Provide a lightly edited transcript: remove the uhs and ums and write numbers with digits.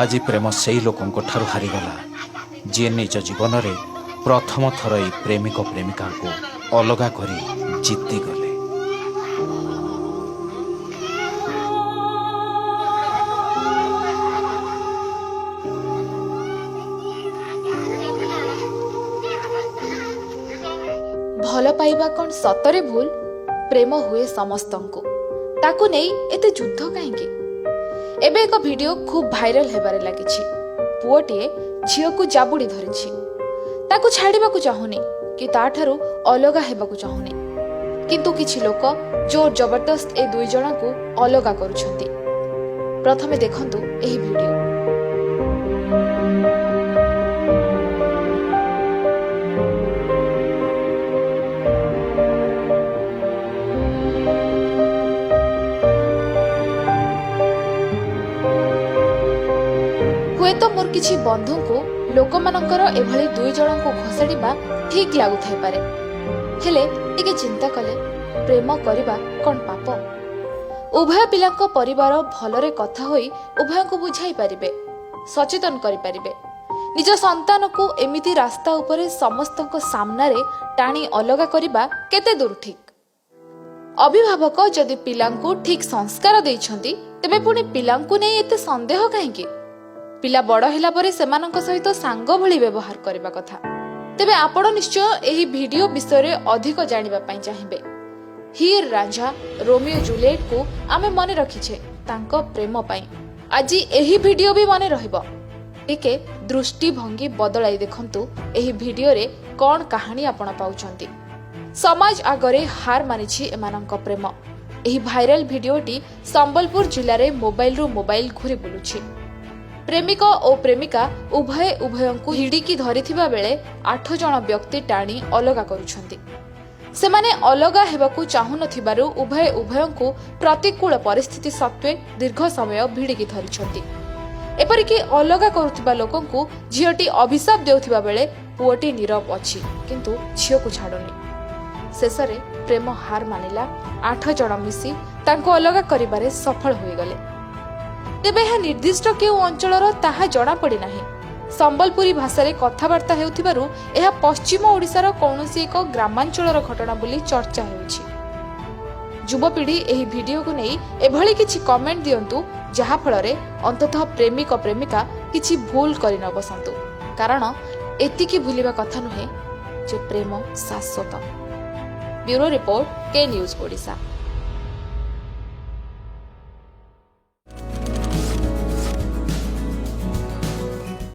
ଆଜି ପ୍ରେମ ସେଇ ଲୋକଙ୍କ ଠାରୁ ହାରିଗଲା, ଯିଏ ନିଜ ଜୀବନରେ ପ୍ରଥମ ଥର ଏଇ ପ୍ରେମିକ ପ୍ରେମିକାଙ୍କୁ ଅଲଗା କରି ଜିତିଗଲେ। ଭଲ ପାଇବା କ'ଣ ସତରେ ଭୁଲ? ପ୍ରେମ ହୁଏ ସମସ୍ତଙ୍କୁ, ତାକୁ ନେଇ ଏତେ ଯୁଦ୍ଧ କାହିଁକି? ଏବେ ଏକ ଭିଡିଓ ଖୁବ୍ ଭାଇରାଲ ହେବାରେ ଲାଗିଛି। ପୁଅଟିଏ ଝିଅକୁ ଜାବୁଡ଼ି ଧରିଛି, ତାକୁ ଛାଡ଼ିବାକୁ ଚାହୁଁନି କି ତାଠାରୁ ଅଲଗା ହେବାକୁ ଚାହୁଁନି। କିନ୍ତୁ କିଛି ଲୋକ ଜୋର ଜବରଦସ୍ତ ଏ ଦୁଇ ଜଣଙ୍କୁ ଅଲଗା କରୁଛନ୍ତି। ପ୍ରଥମେ ଦେଖନ୍ତୁ ଏହି ଭିଡିଓ। ହୁଏତ ମୋର କିଛି ବନ୍ଧୁଙ୍କୁ ଲୋକମାନଙ୍କର ଏଭଳି ଦୁଇ ଜଣଙ୍କୁ ଘୋଷାଡ଼ିବା ଠିକ୍ ଲାଗୁଥାଇପାରେ, ହେଲେ ଟିକେ ଚିନ୍ତା କଲେ ପ୍ରେମ କରିବା କ'ଣ ପାପ? ଉଭୟ ପିଲାଙ୍କ ପରିବାର ଭଲରେ କଥା ହୋଇ ଉଭୟଙ୍କୁ ବୁଝାଇ ପାରିବେ, ସଚେତନ କରିପାରିବେ। ନିଜ ସନ୍ତାନକୁ ଏମିତି ରାସ୍ତା ଉପରେ ସମସ୍ତଙ୍କ ସାମ୍ନାରେ ଟାଣି ଅଲଗା କରିବା କେତେ ଦୂର ଠିକ୍? ଅଭିଭାବକ ଯଦି ପିଲାଙ୍କୁ ଠିକ୍ ସଂସ୍କାର ଦେଇଛନ୍ତି, ତେବେ ପୁଣି ପିଲାଙ୍କୁ ନେଇ ଏତେ ସନ୍ଦେହ କାହିଁକି? ପିଲା ବଡ଼ ହେଲା ପରେ ସେମାନଙ୍କ ସହିତ ସାଙ୍ଗ ଭଳି ବ୍ୟବହାର କରିବା କଥା। ତେବେ ଆପଣ ନିଶ୍ଚୟ ଏହି ଭିଡିଓ ବିଷୟରେ ଅଧିକ ଜାଣିବା ପାଇଁ ଚାହିଁବେ। ହିର୍ ରାଞ୍ଝା, ରୋମିଓ ଜୁଲିଏଟକୁ ଆମେ ମନେ ରଖିଛେ ତାଙ୍କ ପ୍ରେମ ପାଇଁ। ଆଜି ଏହି ଭିଡିଓ ବି ମନେ ରହିବ। ଟିକେ ଦୃଷ୍ଟିଭଙ୍ଗୀ ବଦଳାଇ ଦେଖନ୍ତୁ, ଏହି ଭିଡିଓରେ କ'ଣ କାହାଣୀ ଆପଣ ପାଉଛନ୍ତି। ସମାଜ ଆଗରେ ହାର ମାନିଛି ଏମାନଙ୍କ ପ୍ରେମ। ଏହି ଭାଇରାଲ ଭିଡିଓଟି ସମ୍ବଲପୁର ଜିଲ୍ଲାରେ ମୋବାଇଲରୁ ମୋବାଇଲ ଘୁରି ବୁଲୁଛି। ପ୍ରେମିକ ଓ ପ୍ରେମିକା ଉଭୟେ ଉଭୟଙ୍କୁ ହିଡ଼ିକି ଧରିଥିବା ବେଳେ 8 ଜଣ ବ୍ୟକ୍ତି ଟାଣି ଅଲଗା କରୁଛନ୍ତି। ସେମାନେ ଅଲଗା ହେବାକୁ ଚାହୁଁନଥିବାରୁ ଉଭୟେ ଉଭୟଙ୍କୁ ପ୍ରତିକୂଳ ପରିସ୍ଥିତି ସତ୍ତ୍ୱେ ଦୀର୍ଘ ସମୟ ଭିଡ଼ିକି ଧରିଛନ୍ତି। ଏପରିକି ଅଲଗା କରୁଥିବା ଲୋକଙ୍କୁ ଝିଅଟି ଅଭିଶାପ ଦେଉଥିବା ବେଳେ ପୁଅଟି ନୀରବ ଅଛି, କିନ୍ତୁ ଝିଅକୁ ଛାଡୁନି। ଶେଷରେ ପ୍ରେମ ହାର ମାନିଲା। 8 ଜଣ ମିଶି ତାଙ୍କୁ ଅଲଗା କରିବାରେ ସଫଳ ହୋଇଗଲେ। ତେବେ ଏହା ନିର୍ଦ୍ଦିଷ୍ଟ କେଉଁ ଅଞ୍ଚଳର ତାହା ଜଣାପଡ଼ିନାହିଁ। ସମ୍ବଲପୁରୀ ଭାଷାରେ କଥାବାର୍ତ୍ତା ହେଉଥିବାରୁ ଏହା ପଶ୍ଚିମ ଓଡ଼ିଶାର କୌଣସି ଏକ ଗ୍ରାମାଞ୍ଚଳର ଘଟଣା ବୋଲି ଚର୍ଚ୍ଚା ହେଉଛି। ଯୁବପିଢ଼ି ଏହି ଭିଡିଓକୁ ନେଇ ଏଭଳି କିଛି କମେଣ୍ଟ ଦିଅନ୍ତୁ, ଯାହାଫଳରେ ଅନ୍ତତଃ ପ୍ରେମିକ ପ୍ରେମିକା କିଛି ଭୁଲ କରି ନ ବସନ୍ତୁ। କାରଣ ଏତିକି ଭୁଲିବା କଥା ନୁହେଁ ଯେ ପ୍ରେମ ଶାଶ୍ୱତ। Bureau report, K news Odisha.